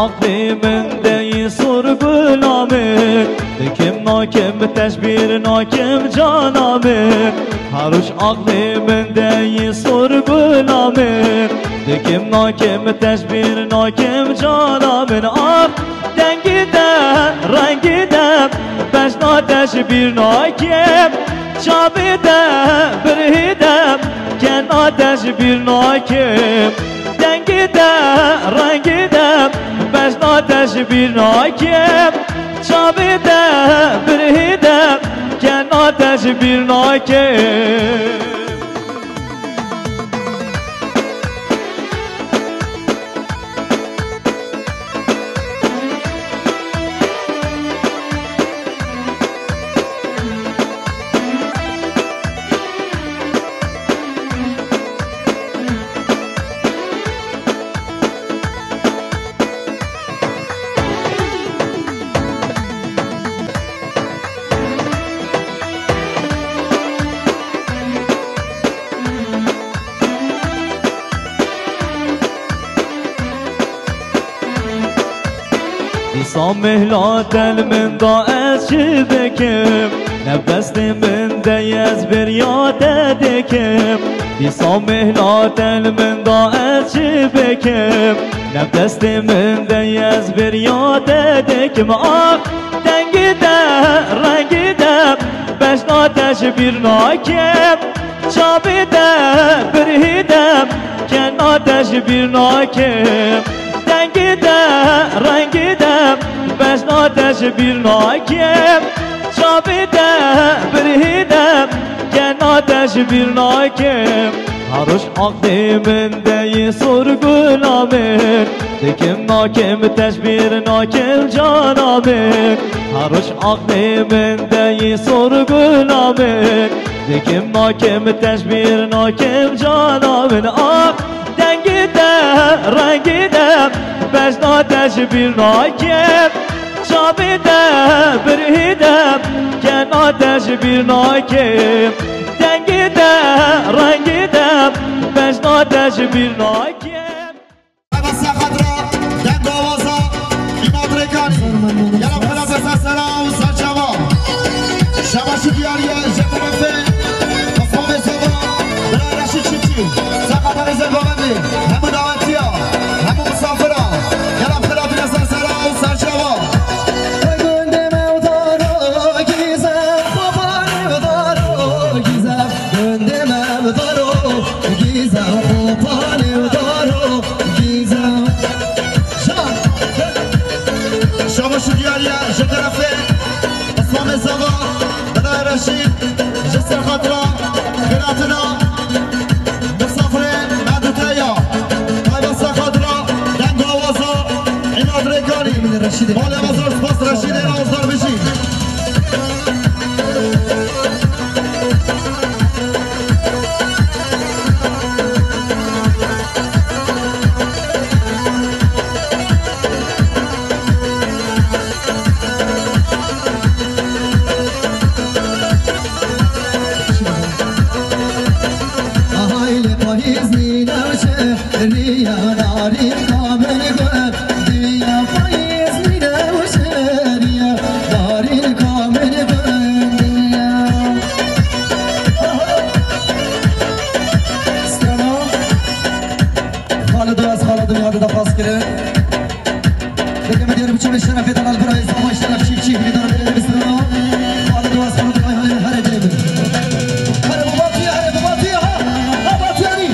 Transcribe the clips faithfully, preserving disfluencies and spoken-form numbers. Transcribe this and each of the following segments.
Aqlê min de yî sorgula min, dikim nakim tecbîr nakim cana min. Her roj aqlê min de yî sorgula min, dikim nakim tecbîr nakim cana min. Ax dengî de, rengî de, bejna tecbîr nakim. Çavê de, birhî de, kena tecbîr nakim. Dengî de, rengî de, bejna tecbîr nakim. Çavê de, birhî de, kena tecbîr nakim. Dîsa mehla del min da ez çi bikim? Neb destê min de ez beriya te dikim. Dîsa mehla del min da ez çi bikim? Neb destê min de ez beriya te dikim. Ah, dengî de, rengî de, bejna tecbîr nakim. Çavê de, birhî de, kena tecbîr nakim. Dengî de, rengî de, bejna tecbîr nakim. Çavê de, birhî de, kena tecbîr nakim. Her roj aqlê min de yî sorgula min, dikim nakim tecbîr nakim cana min. Her roj aqlê min de yî sorgula min, dikim nakim tecbîr nakim cana min. Ah, dengî de, rengî de, bejna tecbîr nakim. Çavê de, birhî de, kena tecbîr nakim. Dengî de, rengî de, bejna tecbîr nakim. Bese xedra, deng awaza, Îmad Rêkanî. Gela pela bese sera û serçava. Şabaş û diyariye ji terefê Osman Bêzava, Bira Reşîd Çiftçî. Seqatanê Zergomendê, hemû dawetiya, hemû misafira. Gela pela bese sera û serçava. Gundê me û daro gîze, babanê û daro gîze. Gundê me û daro gîze, babanê û daro gîze. Şabaş û diyariye ji terefê Osman Bêzava, Bira Reşîd, ji ser xatira xêratina misafirê me diteya. Taybet ser xatira deng awaza Îmad Rêkanî. Malê me zor spas Reşîdê Razdar bijî. Ahaylê payîz nîne û şeriya, narîn kamil gund diya, payîz nîne û şeriya, narîn kamil gund diya. Aha. Strana. Xalid û ez Xalid û Nihadê de pas kirin. Deke me diyar biçûnê şerefê delal birayê Zava Şeref Çiftçî, hîvîdar belê dibistana. Xalid û ez Xalid û Ayhanê herê dilê min. Herê baba tu ye, herê baba tu ye, ha, ha, baba tu ye, herî.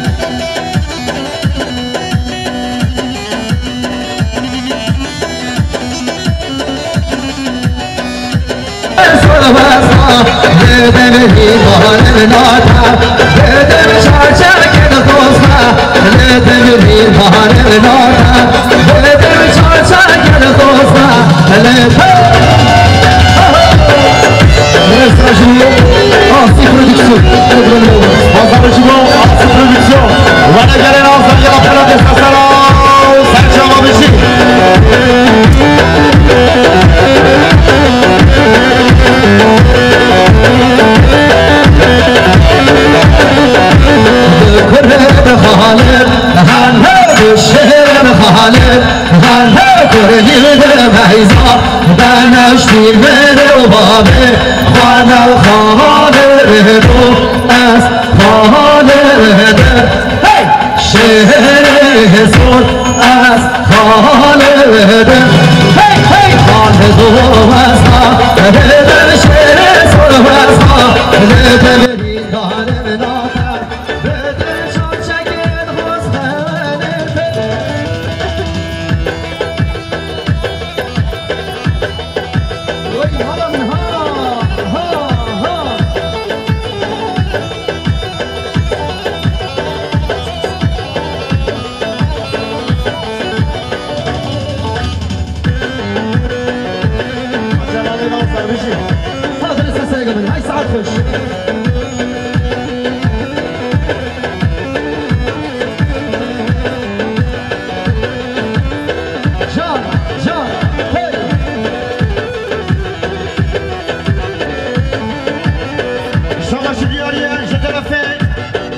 Asî Prodüksiyon. Pazarı Cibo, Asî Prodüksiyon. Wene gelen Asî Prodüksiyon. Neştî vêrê û bavê xwe ne xalê do, ez xalê de. Hey! Şêrê zor, ez xalê de. Hey, hey! Xalê do westa, lê de şêrê zor westa, lê de rîndarê nate. Hay saet xweş. Can, can, hey. Şabaş diyariye ji terefê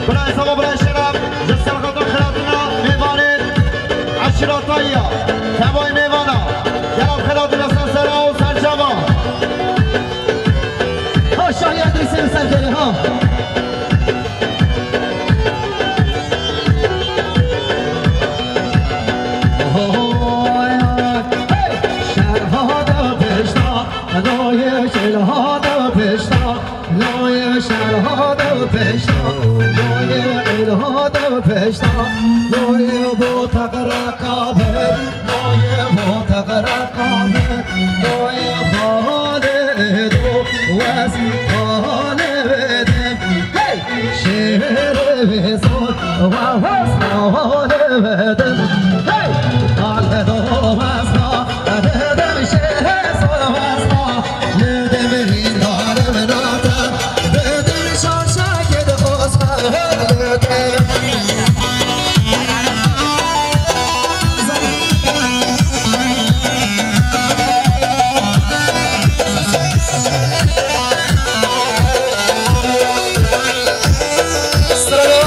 birayê Sava, birayê Şeref, ji ser xatir xelatina mêvanê eşîreta ya, tevayê mêvana, gelo xelatina ser sera û ser çava. Ha, Şahiya Idrîsê li ser xêrê, ha. Hey! Şer hate pêşta, layê şer hate pêşta, layê şer hate pêşta, layê êl hate pêşta, layê bo teqreqa be. Noye moteqreqane, noye xalê do, wes xalê de. Hey! Şêrê vê zor, wa wes xalê de. Hey! Xalê do wes xalê de, şêrê zor wes xalê de. Li demirî darê min nate, li demir şaşa kê de xwes xalê de. Sırada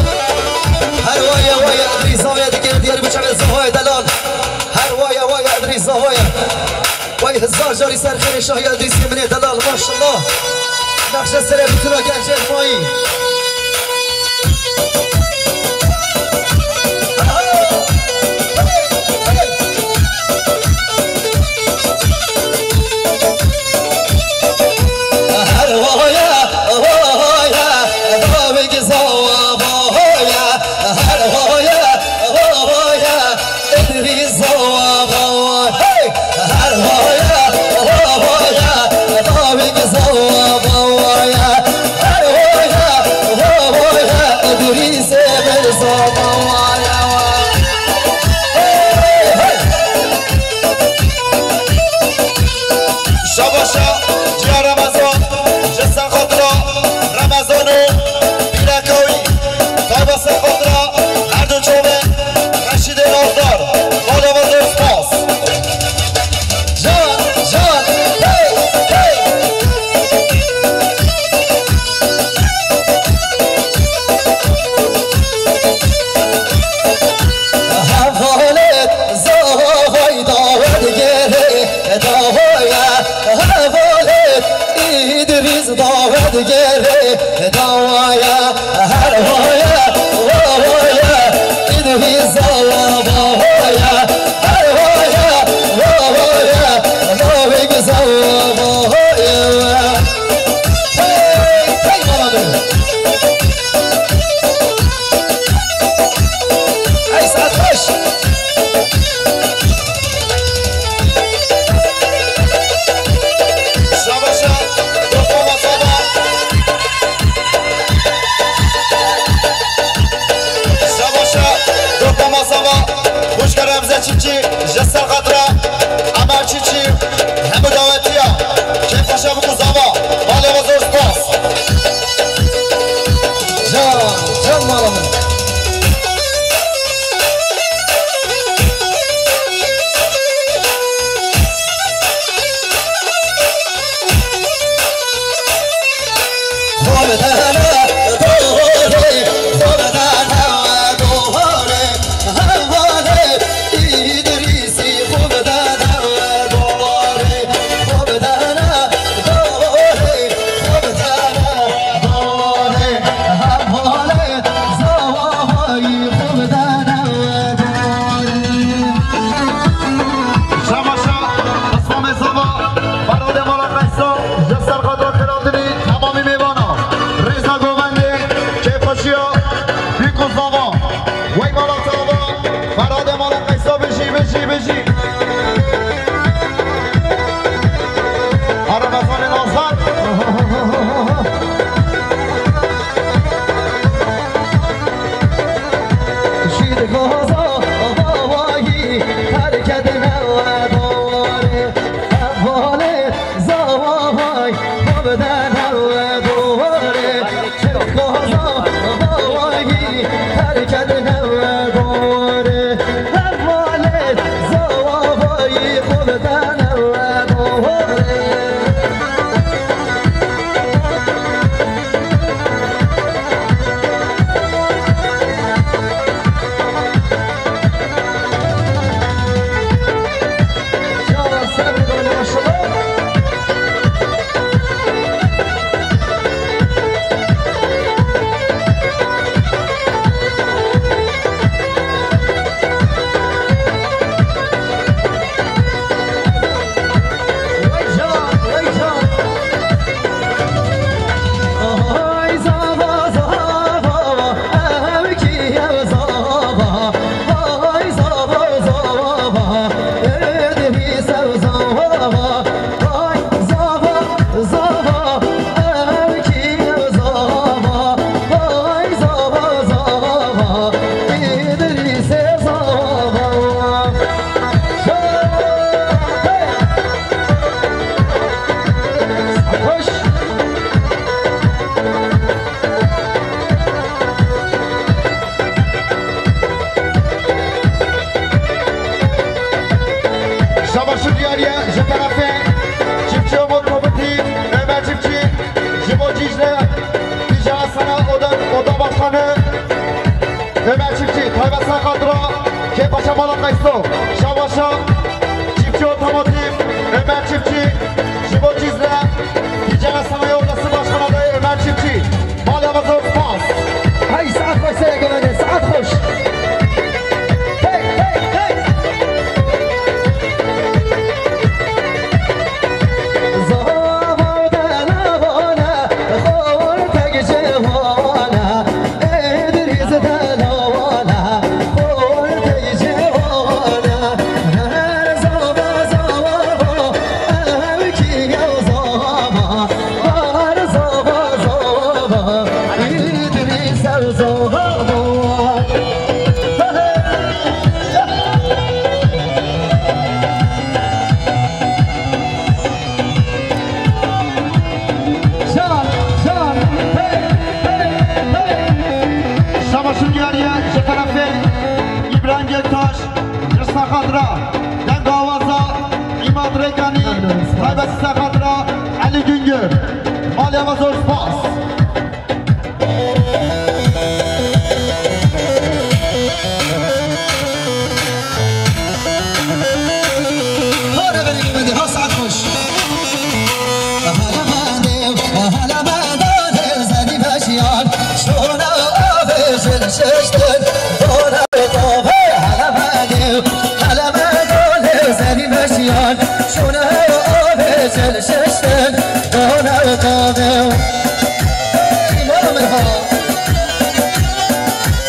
her waya waya Idrîs Zavaya dikin, diğer bir çare Zavaya delal. Her waya waya Idrîs Zavaya. Way hezar carî ser xêrê Şahiya Idrîsê min ê delal, maşallah. Nexşe serê bitûna gel jêr mayî. Her waya, waya, davê gizawa, waya, her waya, waya. Idrîs Zawa, hey! Her waya, waya, Dawîd Zawa, waya. Her waya, waya, Idrîsê Mirza, waya. Hey, hey! Şabaşa ciya Remezan, ji ser xatira Remezan û pîreka wî, tabe ser xatira her du çavê Reşîdê Nazdar, mala we zor spas. Can, can, hey, hey. Hevalêt Zavay dawe digere, dawaya, hevalêt Îdrîs dawe digere, dawaya, her waya, waya, Îdrîs Zawa, waya, her waya, waya, Dawîd Zawa, waya. Hey, hey, mala min. Ey, saet xweş. Şabaşa, dosta masaba. Şabaşa, dosta masaba. Xwişka Remze Çiçî, ji ser xatira Emer Çiçî, hemû dawetiya. Kêfxweşa biku zava. Malê we zor spas. Can, can mala min. Şabaşi diyariye ji terefê çiftçi Umut Komitî, Ömer Çiftçi, ji bo Cîcle, Tîcara Sena Oda, Oda Başkanı, Ömer Çiftçi, taybet ser xatira Kêpaşa Mala Qayso, Şabaşa çiftçi otomotiv, Ömer Çiftçi, ji bo Cîzre, Tîcara Sanayi Odası Başkanı adayı Ömer Çiftçi. Malê me zor spas. Hey, saet xweş, sereke me de, saet xweş. Hey, hey, hey. Zava de navane, xor tek cihane. Îdrîs delal e, xortê cîhan e, her zava zava, ew kî ew zava, her zava zava, Îdrîs ew zava. Can, can, hey, hey, hey. Şabaşin diyariye ji terefê İbrahim Göktaş, Rısta Kadra, Deng Avaza, İmad Rekanî, Taybet Rısta Kadra, Elî Güngör. Malê me zor spas. Hare verî Hemedî, ha saet xweş. Hele me dew, hele me dew, zerî veşiyan, şona avê jil şiştin, dona tavê, hele me dew, hele me dew, zerî veşiyan, şona avê jil şiştin, dona tavê. Hey, mala min ha.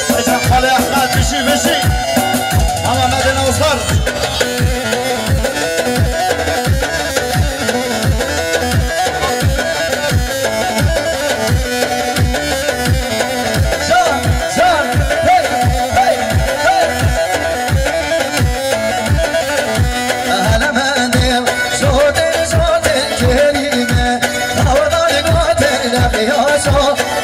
Hocam, Xalê Ehmed, bijî, bijî. Ama Medine Usar. Can, can, hey, hey, hey. Hele me dew, şote, şote, kerîme. Hawdar gote, lef yaşa,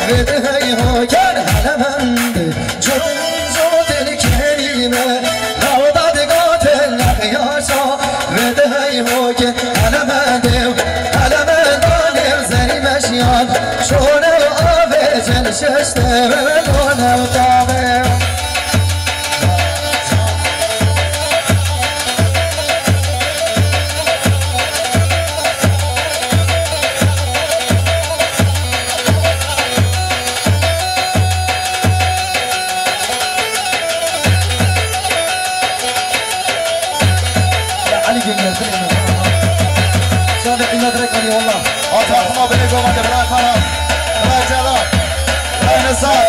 vedi hey ho, ker hele me dew. Jotên, jotên kerîme, hawda digotin, nexya şa, vedi hey hoke, hele me dew, hele me danê, zerî veşiyan, şone avê, jel şeşte, ve done tavê. Elî Güngör, bilin. Şöyle kıymet rekmedi valla. Atraxıma bile govande, bırak Arap. Bırak Celal. Bırak Nizam.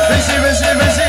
Bijî, bijî, bijî.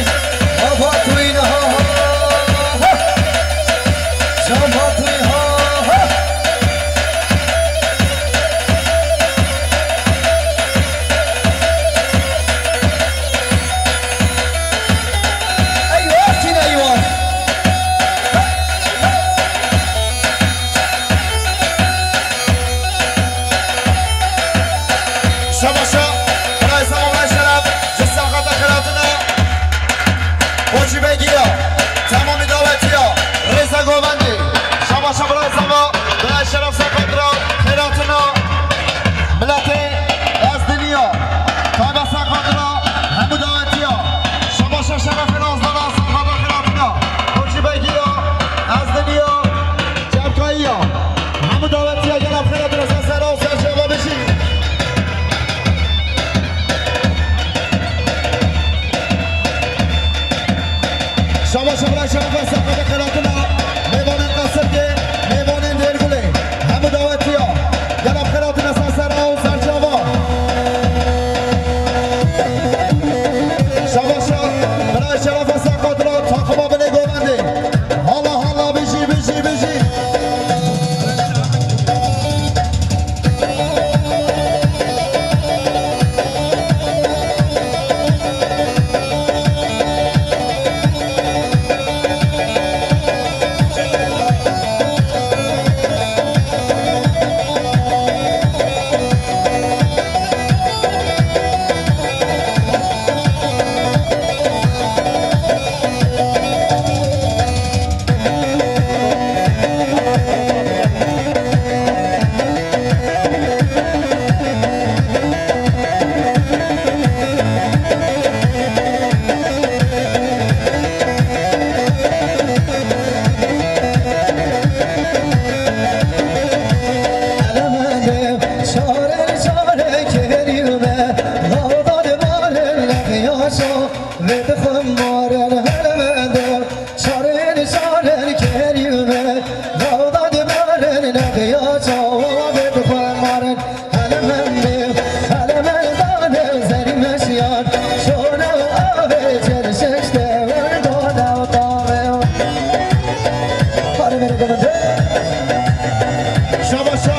Şabaşa,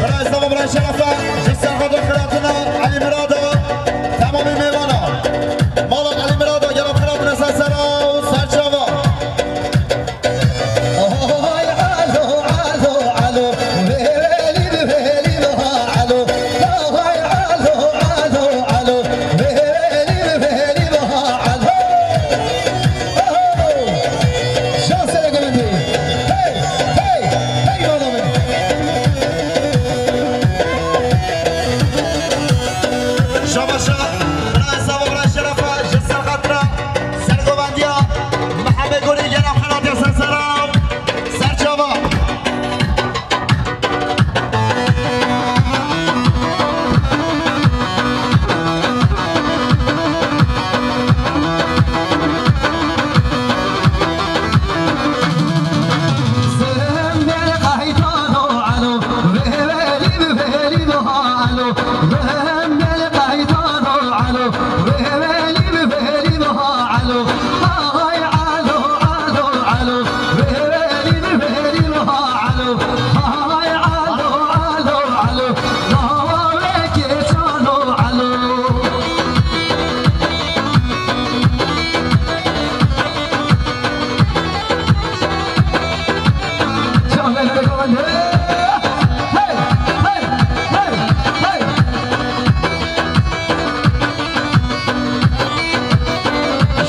birayê zava, birayê şerefa, ji serhada xiratina Elî Mirada, temamî mêvana. Mala Elî Mirada, gelo xiratina ser sera û ser çava. Şabaşa, birayê zava, birayê şerefa, ji ser xatira sergovendiya Mihemê Gorî, gelo xiratiya ser sera û ser çava.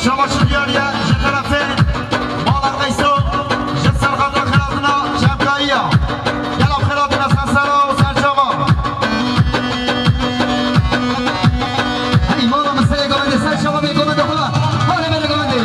Şabaşî diyar e ji terefê mala Qeyso, ji ser xatir xiratina çavkayî ya. Gelo xiratina ser sera û ser çava. Hey, mala min serê govendê, ser çava bê govendê xwe. Holê bere govendê.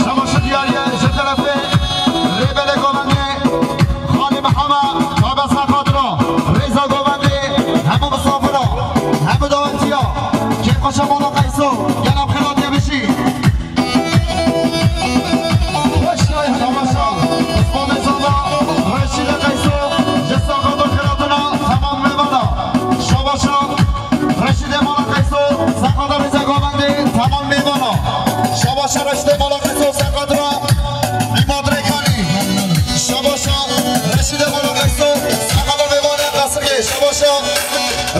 Şabaşî diyar e ji terefê rêberê govendê Xalî Mihemed, tabe ser xatira rêza govendê, hemû misafira, hemû dawetiya, kêfxweşa mala Qeyso, gelo xiratiya bijî. Şabaşa, Osmanê Zava, Reşîdê Qeyso, ji ser xatir xiratina temam mêvana. Şabaşa, Reşîdê mala Qeyso, ser xatir rêza govendê, temam mêvana. Şabaşa Reşîdê mala Qeyso, ser xatira Îmad Rêkanî. Şabaşa Reşîdê mala Qeyso, ser xatir mêvanê Qesirgê. Şabaşa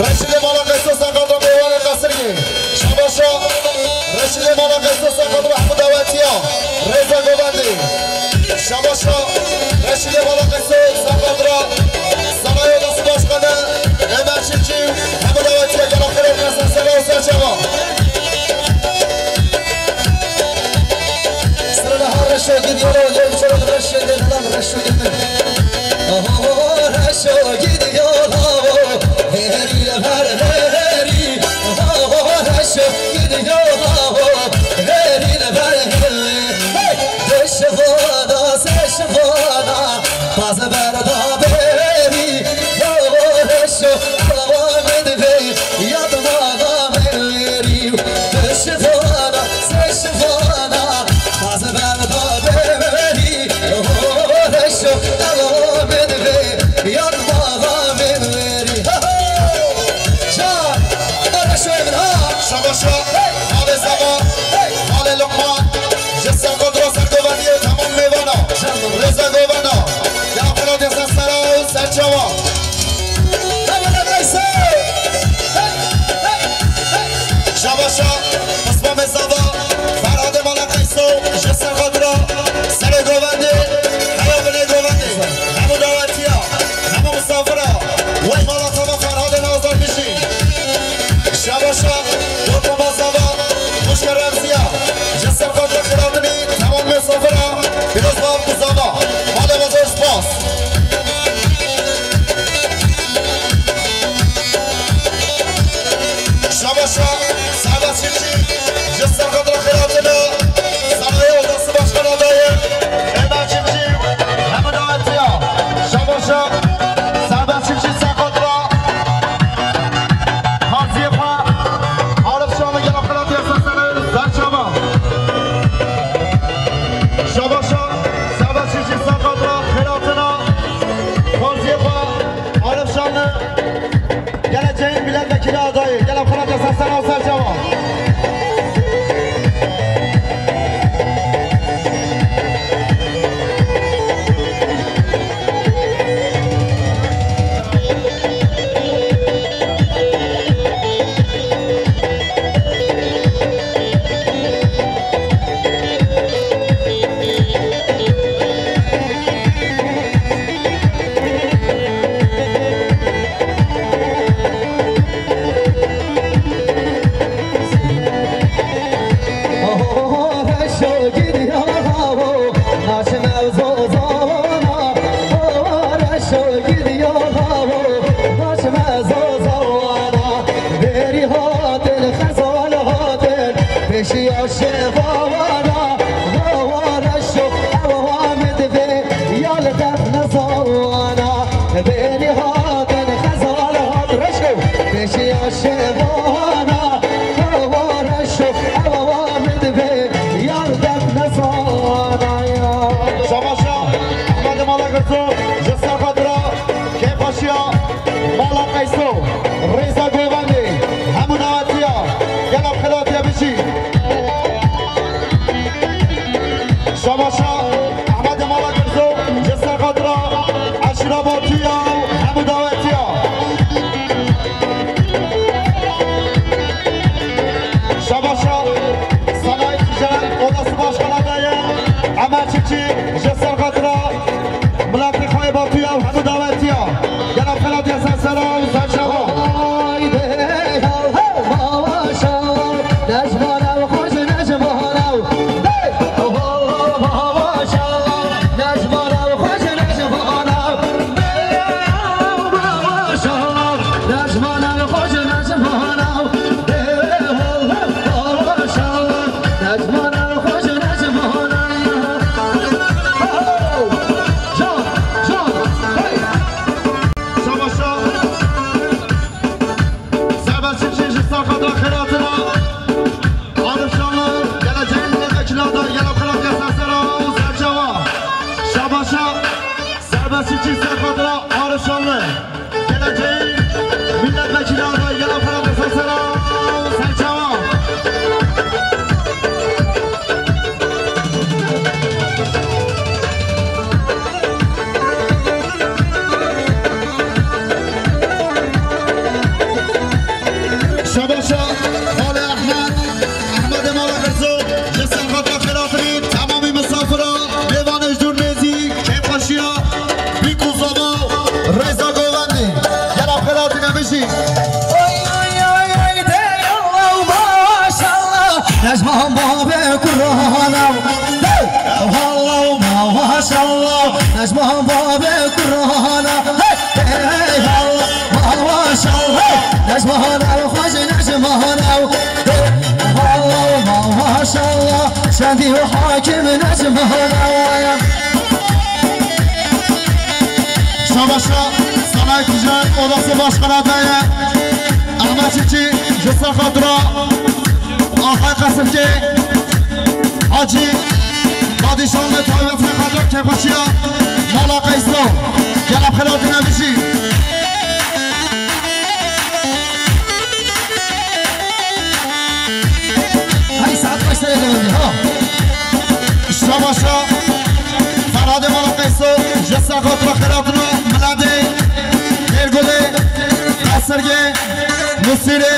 Reşîdê mala Qeyso, ser xatir mêvanê Qesirgê. Şabaşa Reşîdê mala Qeyso, ser xatir hemû dawetiya rêza govendê. Şabaşa Reşîdê mala Qeyso, ser xatira Saraya Destbaşkanı Ömer Çiftçi, hemû dawetiya gelo xiratiya ser sera û ser çava. Sırada ha reşo gidiyor, gel şöyle reşo gidelim, reşo gidelim. Oho, reşo gidiyor, oho, heri ver heri. Oho, reşo gidiyor, oho, heri ver heri. Hey! Deşvana, seşvana, tazı berda beri. Oho, reşo, devam edin, yatmadan beri. Deşvana, seşvana, tazı berda beri. Oho, reşo, Ji ser xatira kêfxweşiya mala Qeyso, rêza govendê, hemû dawetiya gela xelatê bijî. Şabaşa Ehmedê mala Girzo, ji ser xatira eşîra Batiya û hemû dawetiya. Şabaşa Sanayî Ticaret Odası Başkanı adayı Emel Çiftçi, ji ser xatira miletê xwe yê Batiya û hemû dawetiya. Gela xelatê ser sera û ser çava. Haydi, ya, ho, maşallah, Necmana xweş, Necmana. Hey, ho, maşallah, Necmana xweş, Necmana. Hey, maşallah, Necmana xweş, Necmana. Hey, ho, maşallah, Necmana xweş, Necmana. Ho, can, can, hey. Şabaşa. Serbest çiftçi ji ser xatira xêratina. Arif Şanlı, geleceğin milletvekili adayı, gela xelatê ser sera û ser çava. Şabaşa, serbest çiftçi ser xatira Arif Şanlı. Geleceğin milletvekili adayı, gela xelatê ser sera û ser çava. Şabaşa Xalê Ehmed, Ehmedê mala Xirzo, ji ser xatira xêratinî temamî misafira, mêvanê ji dûr nêzî, kêfxweşiya, bîk û zava, rêza govendê, gela xelatê me bijî. Oy, oy, oy, oy, dey Allah, maşallah, Necman babê Kur'ana. Hey! Allah, maşallah, Necman babê Kur'ana. Hey! Hey, Allah, maşallah, Necmana xweş, Necmana. Hey! Allah, maşallah, şendî û hakim Necmana. Şabaşa Sanayi Ticaret Odası Başkanı adayı Ahmet Çiftçi, ji ser xatira Axay Qesimkê, Hacî, Padîşahlı Tayfetine xatira kêfxweşiya mala Qeyso, gela xelatê me bijî. Hey, saet kaç derece oldu, ha? Şabaşa Ferhadê mala Qeyso, ji ser xatira xelatino miladê, Gêrgulê, Qesirgê, Nusîrê,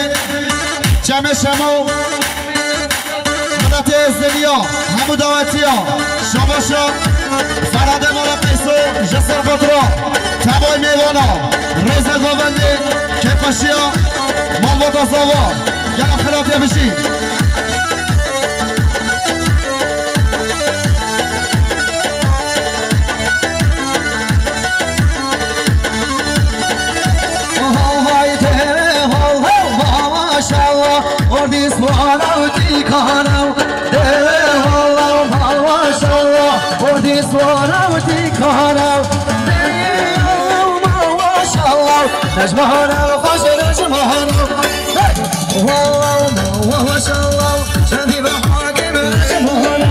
Çemê Şemo, miletê Êzdidiya, hemû dawetiya. Şabaşa Ferhadê mala Qeyso, ji ser xatira temay mêvana, rêze govendê, kêfxweşiya malbata zava, gela xelatê bijî. Haydi, ho, ho, maşallah, ordî swara û tîkana. Hey, Allah, maşallah, ordî swara û tîkana. Hey, Allah, maşallah, Necmana xweş, Necmana. Hey, Allah, maşallah, şendî ve hakim Necmana.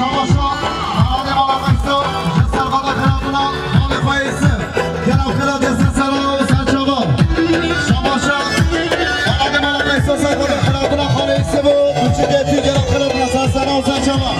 Şabaşa, Aradê Mala Qeyso, ji ser xwe de xelatîna, malê xwe yê sir. Gelo xelat yê ser sera û ser çava. Şabaşa, Aradê Mala Qeyso ser xwe de xelatîna xalê yê sir bû, û çi ketî gelo xelat yê ser sera û ser çava.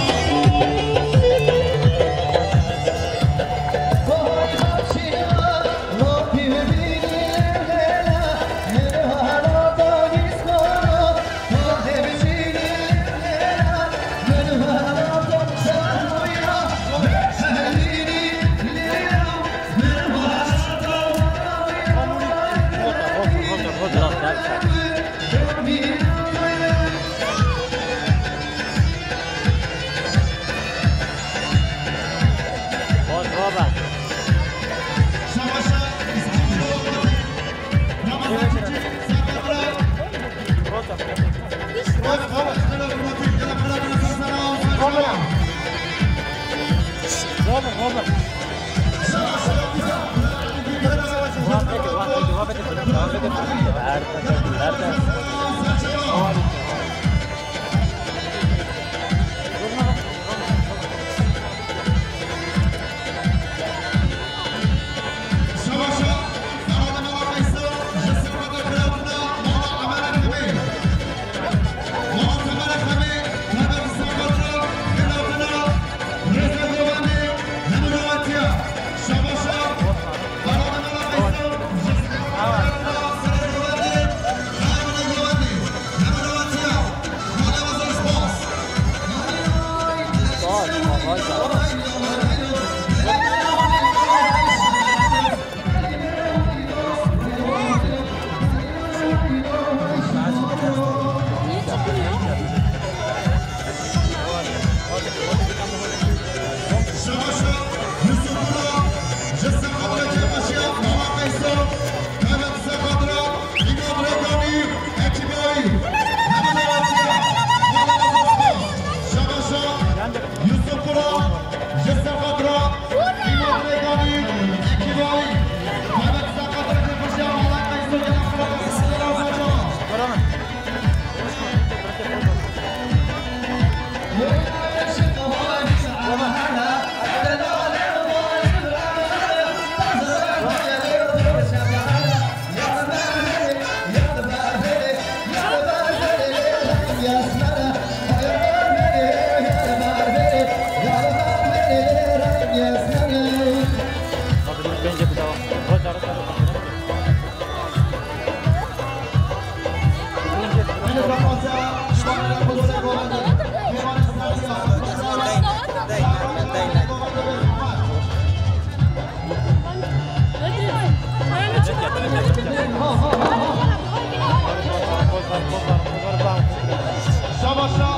Şabaşa,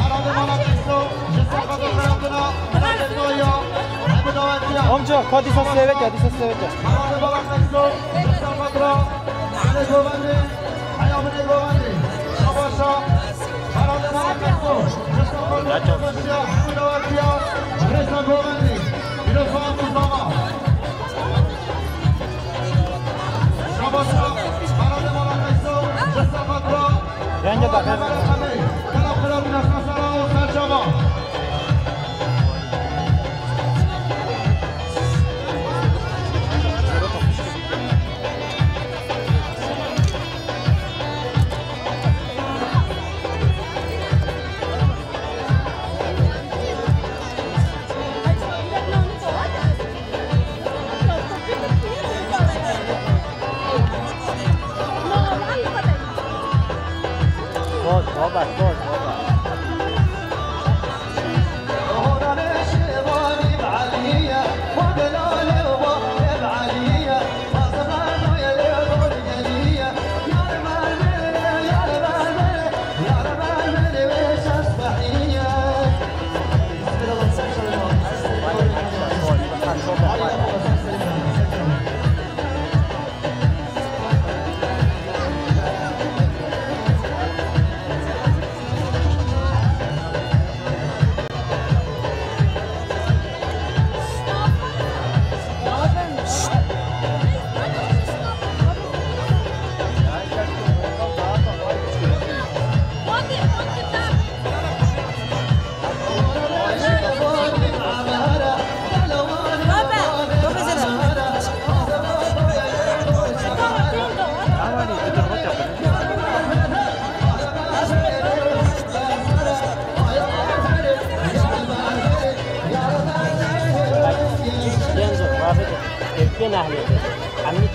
Aradê Mala Qeyso, ji ser xwe de xelatîna, Aradê Mala Qeyso. Amca, ka dîsa sêveke, dîsa sêveke. Aradê Mala Qeyso, ji ser xwe de, Alê Govendê, heya min ê Govendê. Şabaşa, Aradê Mala Qeyso, ji ser xwe de, Şabaşa, Rêza Govendê. Îro saet û zava. Şabaşa, Aradê Mala Qeyso, ji ser xwe de. Renge de.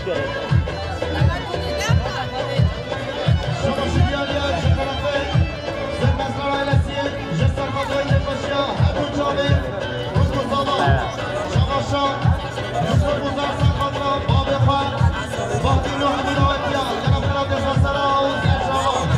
Şabaş û diyariya ji terefê Zilmezran ailesiyê ji ser xatirê nexweşiya her du çavê û zava. Şabaşa Yusuf Uzar ser xatira bavê xwe, Bahtî Nuh, hemû dawetiya gela xelatê xwe sera û ser çavan.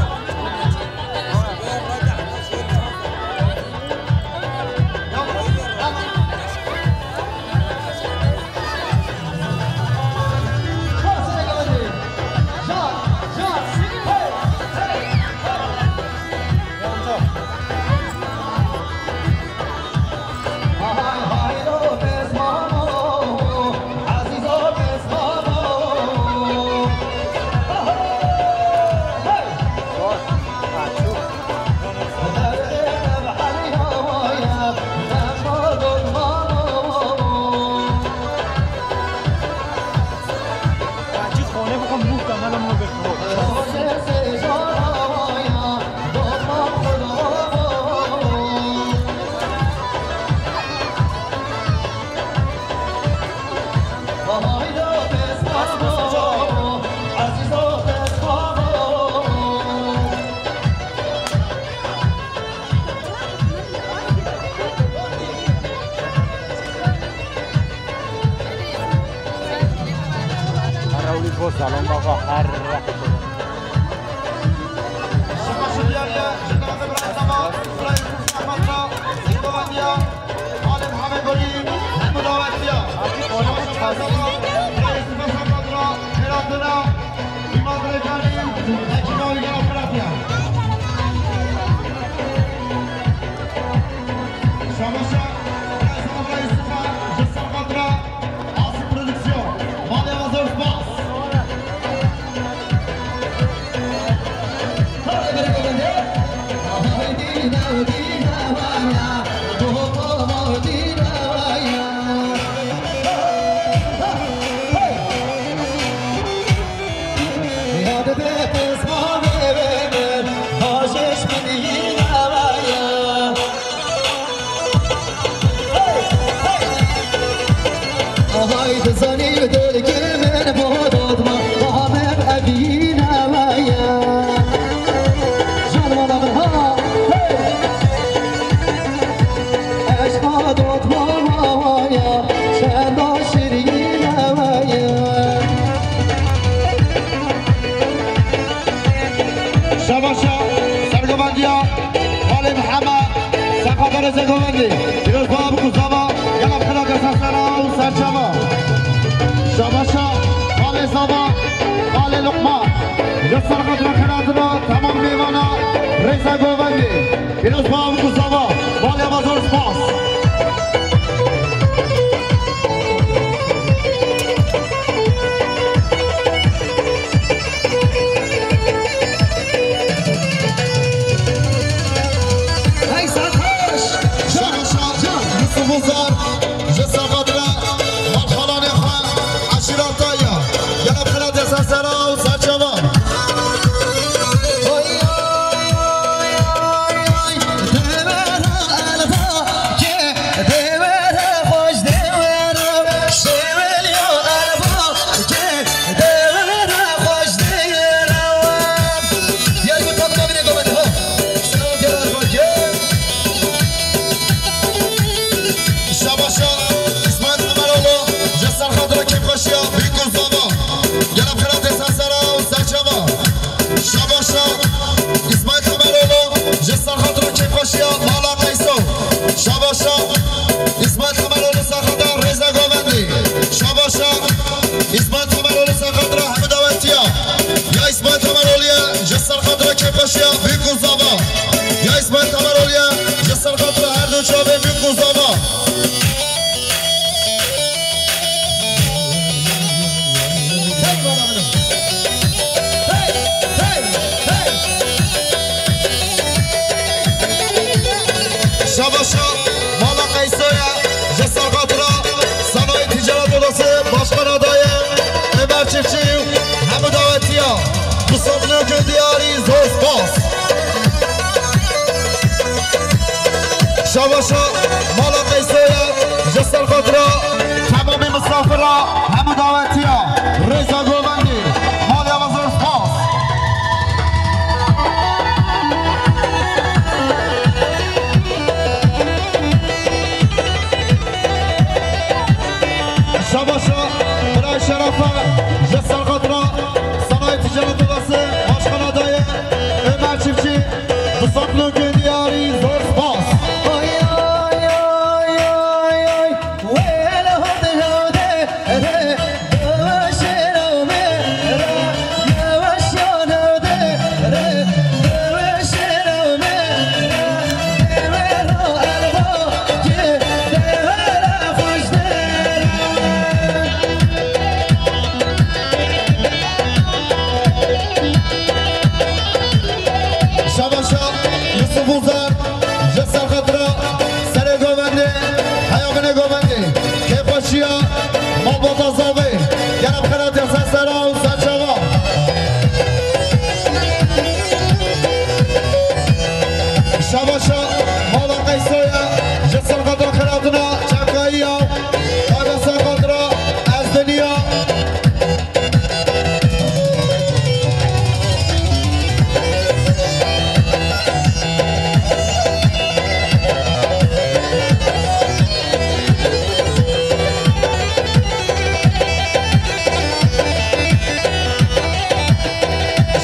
Her rewî bo salon baba, her. Şabaşa, Reza Abla Yusufa, ji ser xatira Asî Prodüksiyon. Malê we zor spas. Hay dizanî dilkê min bo dotma, baha min evîne me ye. Jan mala min ha, hey! Eşqa dotma me ye, çenda şirîne me ye. Şabaşa, sergovendiya Malê Mihemed, Sefa Berê Zegovendî. Pîroz bab ku zava, gela xelata sesera û serçava. Şabaşa, Malê Zava, Malê Luqman. Ji ser xatir xelatina temam mêvana Rêza Govendî. Pîroz bab ku zava, malê me zor spas. Hey, Sertaç! Şabaşa, Yusuf Uzar, ji ser xatira malxalanê xwe, eşîreta ya. Gela bi xelatê ser sera û ser çavan. Oy, oy, oy, oy, oy. Devera elba ke, devera xweş devera. Şeveliya elba ke, devera xweş devera. Diyar ku tam kabine govende ha. Selam diyar elba ke. Şabaşa, İsmail Emeroğlu, ji ser xatira kêfxweşiya Bîk û Zava. Gela bi xelatê ser sera û ser çava. Şabaşa, İsmail Emeroğlu, ji ser xatira kêfxweşiya mala Qeyso. Şabaşa, İsmail Emeroğlu ser xatira Rêza Govendî. Şabaşa, İsmail Emeroğlu ser xatira hemû dawetiya. Ya İsmail Emeroğlu ye, ji ser xatira kêfxweşiya Bîk û Zava. Ya İsmail Emeroğlu ye, ji ser xatira her du çavê Bîk û Zava. Hey, bana bunu. Hey, hey, hey. Şabaşa, mala Qeysoya, ji ser xatira Sanayi Ticaret Odası Başkan Adayı Ömer Çiftçi, hemû dawetiya. Bi sazlê ku diyarî zor spas. Şabaşa, mala Qeysoya, ji ser xatira temamê misafira, hemû dawetiya. Rêza Mala Qeysoya, ji ser xatir xelatîna Çekayiya, tabe ser xatir Ezdiniya.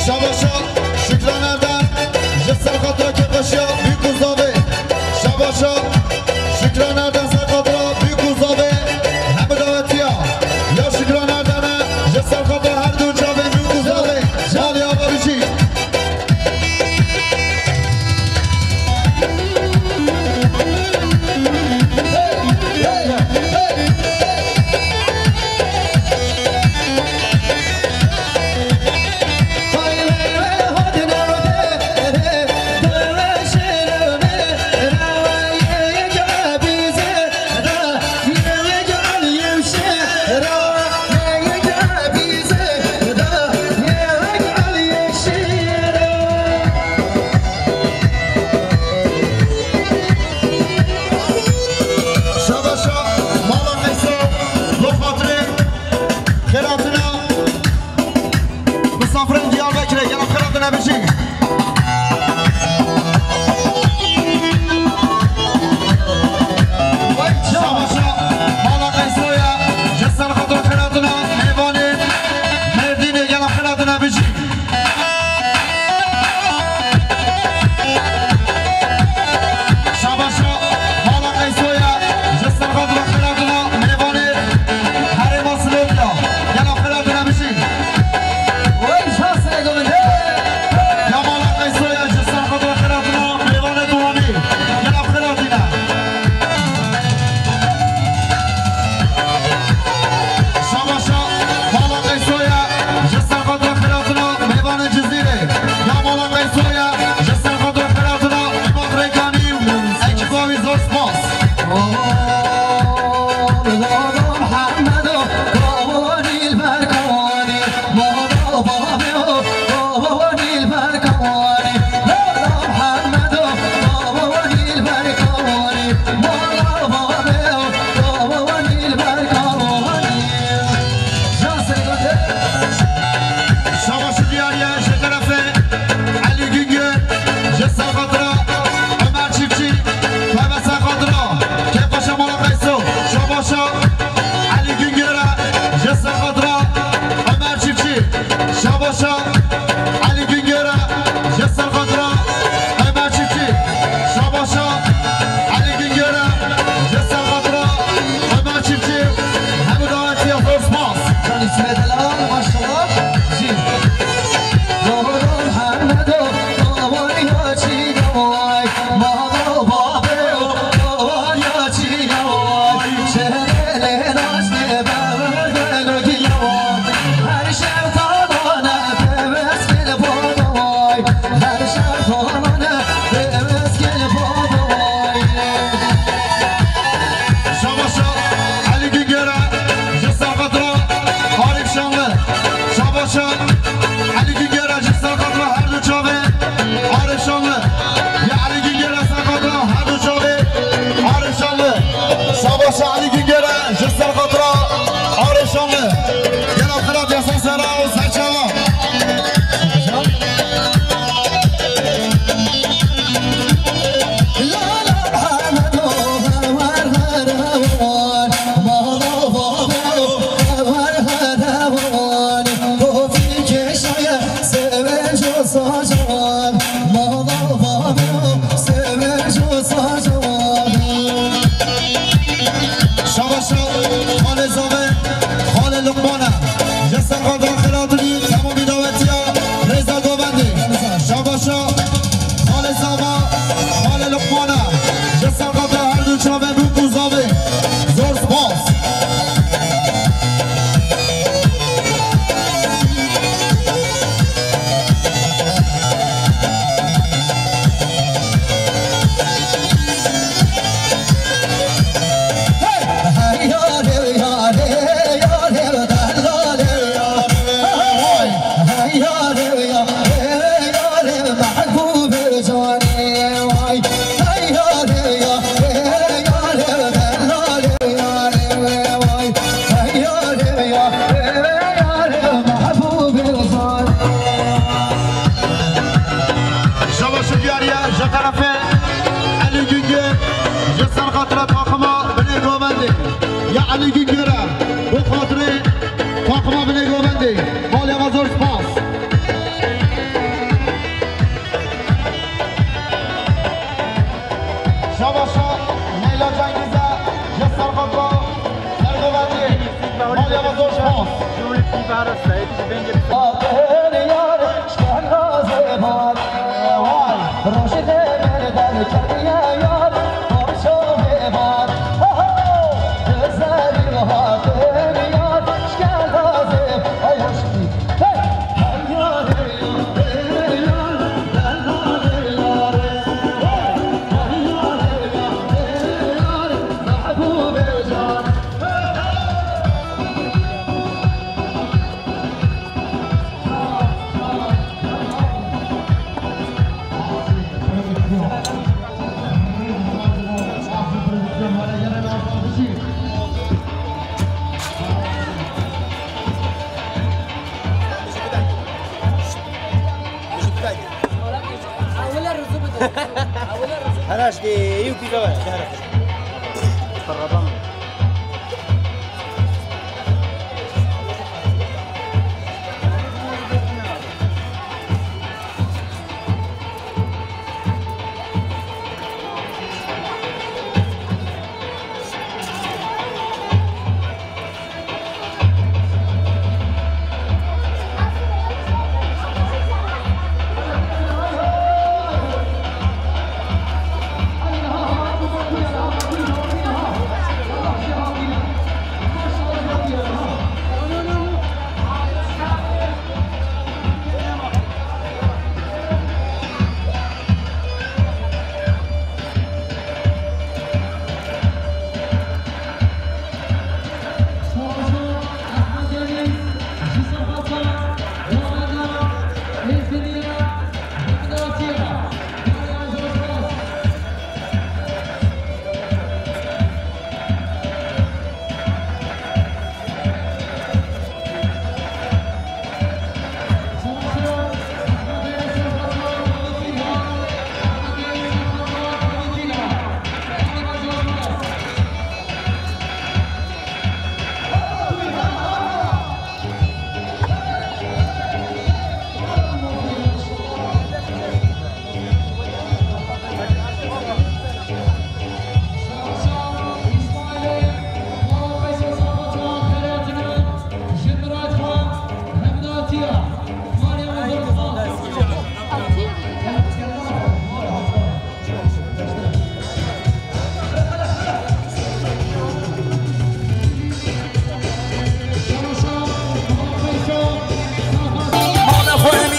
Şabaşa Şükran Erdem, ji ser xatir Kêqeşiya, Bîk û Zavê. Şabaşa Şükran Erdem ser xatir Bîk û Zavê. Hemû dawetiya ya Şükran Erdem e, ji ser xatir her du çavên Bîk û Zavê. Malê ava bijî. Şabaşa mala Qeyso, bi xatirê xêratina misafirên Diyarbekirê, gelo xêratina bijî. Şabaşa mala Qeysoya, ji ser xatir xêratina mêvanê Mêrdînê, gelo xêratina bijî. Şabaşa mala Qeysoya, ji ser xatir xelatîna mêvanê herêma Silêtya. Gelo xelatîna bijî. Wey şansê gominde. Ya mala Qeysoya, ji ser xatir xelatîna mêvanê Duhanî. Gelo xelatîna. Şabaşa mala Qeysoya, ji ser xatir xelatîna mêvanê Cizîrê. Ya mala Qeysoya, ji ser xatir xelatîna Îmad Rêkanî û ekîba wî zor spas. Şabaşa diyariye ji terefê Elî Güngör, ji ser xatira Ömer Çiftçi, tabe ser xatira Kêfxweşa mala Qeyso, şabaşa Elî Güngör'e, ji ser xatira Ömer Çiftçi, şabaşa Elî Güngör'e, ji ser xatira Ömer Çiftçi, şabaşa Elî Güngör'e, ji ser xatira Ömer Çiftçi, hemû dawetiya zor spas. Can İsmet Elal, maşallah. Jî. Ji ser xatira takima binê govendê ya Elî Güngöre, bo xatirê takima binê govendê, malê me zor spas. Şabaşa Leyla Cengîze ji ser xatira sergovendê, malê me zor spas. Her aştê yû pîve ve.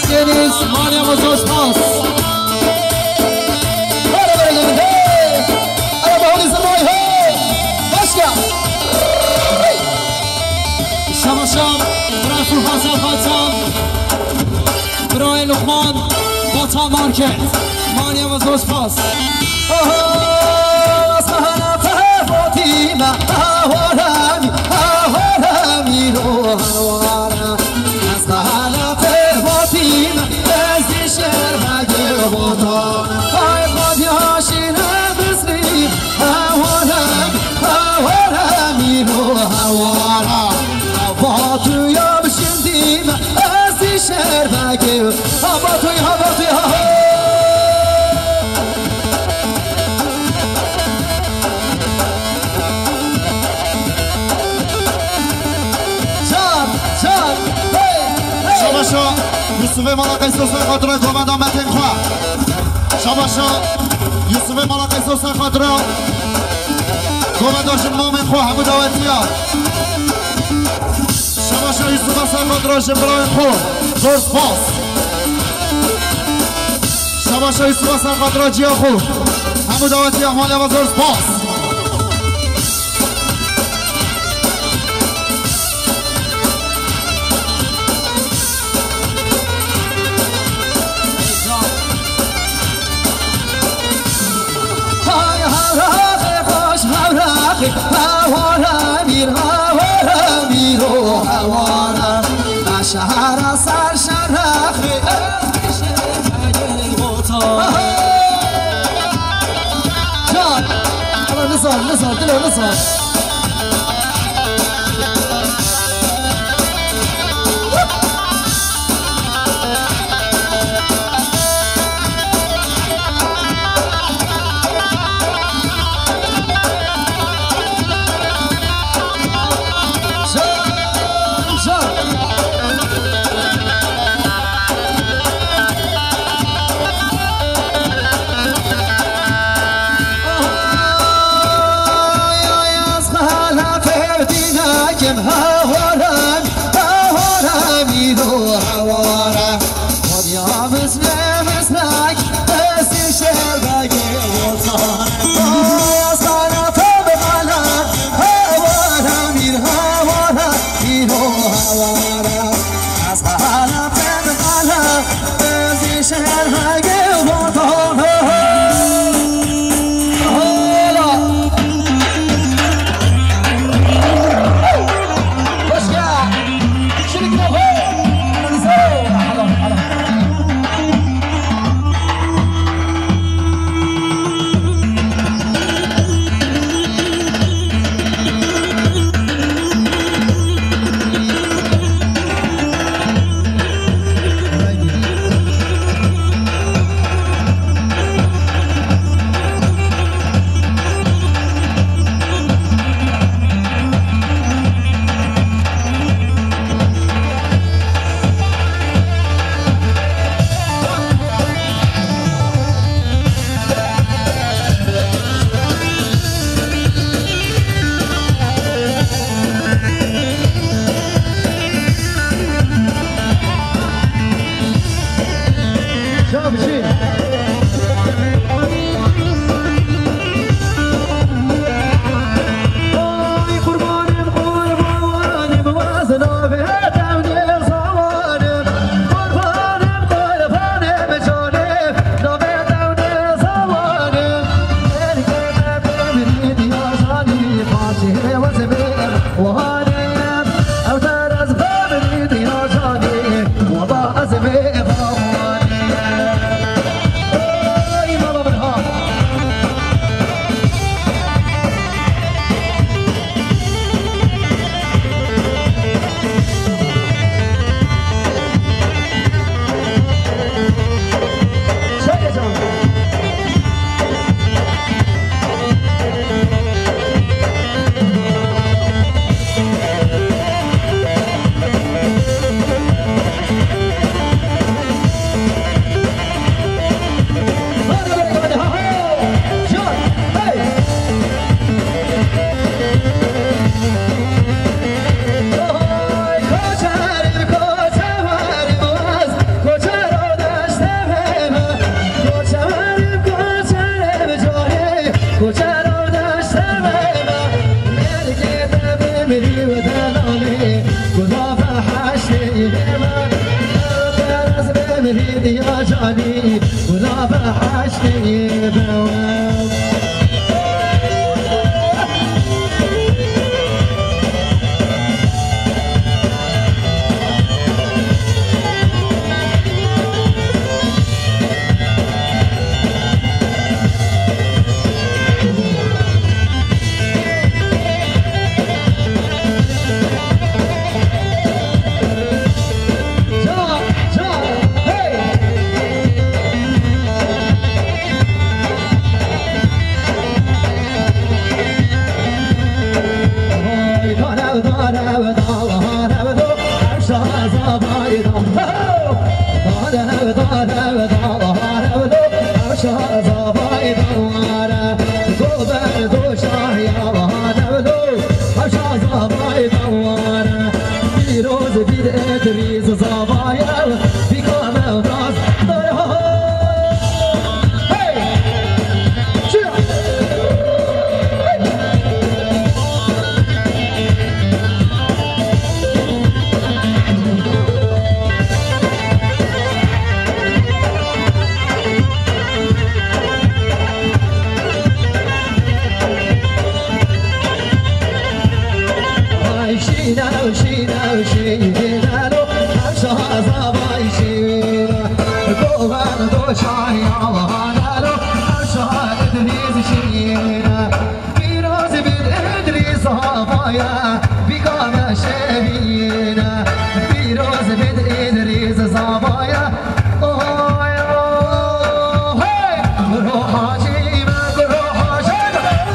Deniz, Manya Mozos Mans. Hele böyle gelin, hey! Hele bahuli zırvay, hey! Başka! Şama şam, bırak Hasan Hasan. Bro Lukman, Bota Market, Manya Mozos Mans. Oho, sana Fatime, ahorami, ahorami, rohana. Xala te Fatîme, ez dî şer vegê xwe da. Ay Xwedî aşîne bizrî, hewara, hewara mîro hewara. Hava tu ya bi şindî me, ez dî şer vegê. Hava tu, hava tu, ha, ha. Çar, çar, hey, hey. Şabaşa Yusufê mala Qeyso ser xatira govenda metên xwe. Şabaşa Yusufê mala Qeyso ser xatira govenda jin mamên xwe hemû dawetiya. Şabaşa Yusufa ser xatira jin birayên xwe. Zor spas. Şabaşa Yusufa ser xatira ciya xwe. Hemû dawetiya malê me zor spas. Hay hewraxê xweş hewraxê, hewara mîr, hewara mîro hewara. Şehera ser şeraxê. Nizar, nizar, dilo nizar.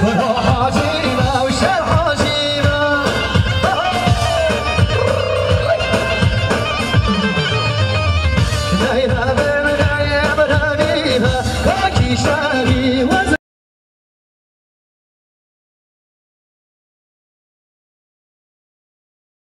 Hacî Newşer